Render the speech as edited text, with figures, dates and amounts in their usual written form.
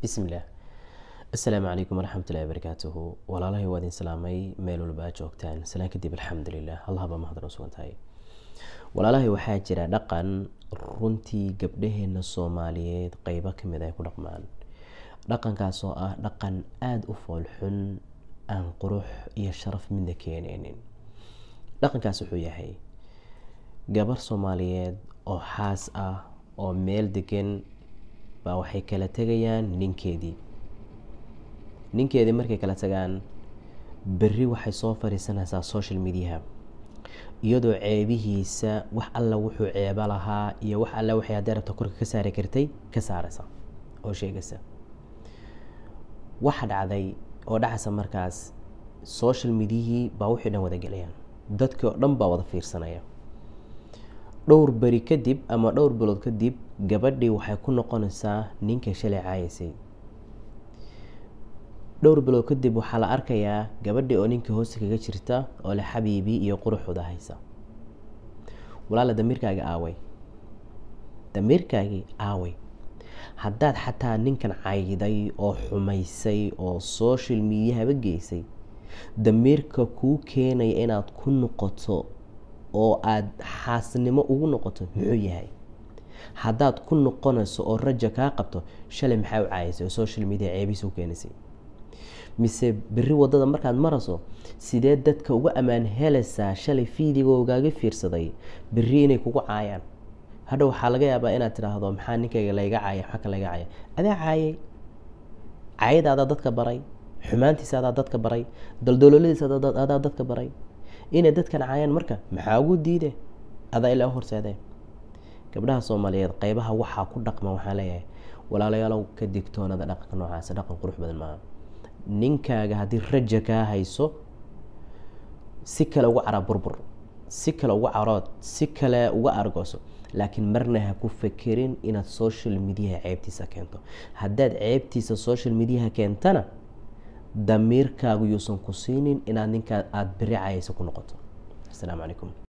Bismillaah. Assalaamu calaykum waraxmatullahi wabarakaatuhu. Walaalahay, waa idin salaamay meel walba aad joogtaan. Salaan kadib, alxamdulilah, Allahba mahadran sugan tahay. Walaalahay, waxaa jira dhaqan runtii gabdhaheena Soomaaliyeed qeybo kamid ay ku dhaqmaan, dhaqankaas oo ah dhaqan aada u foolxun, aan qurux iyo sharaf midna keeneynin. Dhaqankaas wuxuu yahay gabar Soomaaliyeed oo xaas ah oo meel degan baa waxay kala tegayaan ninkeedii. Ninkeedii markay kala tagaan, berri waxay soo fadhiisanaysaa social mediaha, iyadoo ceebihiisa, wax alla wuxuu ceebo lahaa iyo wax alla waxay haddii rabto korka ka saari kartay ka saaraysa oo sheegaysa. Waxa dhacday oo dhacaysa markaas, social mediahii baa wixii dhan wada gelayaan, dadkii oo dhan baa wada fiirsanaya. Dhowr beri kadib ama dhowr bilood kadib, gabadhii waxay ku noqonaysaa ninka shalay caayaysay. Dhowr bilood kadib waxaa la arkayaa gabadhii oo ninka hoosta kaga jirta oo le xabiibi iyo quruxooda haysa. Walaala, damiirkaaga aaway? Damiirkaagii aaway? Haddaad xataa ninkan cayday oo xumaysay oo social mediahaba geysay, damiirka kuu keenaya inaad ku noqoto oo aada xaasnimo ugu noqoto muxuu yahay? Haddaad ku noqonayso oo raja kaa qabto, shalay maxaa u caayaysay oo social media ceebihiisa u keenaysay? Mise berri waddada markaad marayso, sidee dadka uga ammaan helaysaa shalay fiidigogaaga fiirsaday berri inay kugu caayaan? Hadhow waxaa laga yaabaa inaad tidhaahdo, "Maxaa ninkayga layga caaya? Maxaa ka layga caaya?" Adaa caayay, caayadaadaa dadka baray, xumaantiisa adaa dadka baray, daldalooladiisa adaa dadka baray inay dadkan caayaan. Marka maxaa ugu diide? Adaa ilaa horseedee. Gabdhaha Soomaaliyeed qeybaha waxaa ku dhaqma waxaan leeyahay, walaalayaalow, ka digtoonada dhaqanka noocaas. Dhaqan qurux badan maaha. Ninkaaga haddii raja kaa hayso, si kale uga cara burbur, si kale uga carood, si kale uga argooso, laakiin marna ha ku fekerin inaad social mediaha ceebtiisa keento. Haddaad ceebtiisa social mediaha keentana, damiirkaagu yuusan ku siinin inaad ninkaa aada beri cayaysa ku noqoto. Asalaamu calaykum.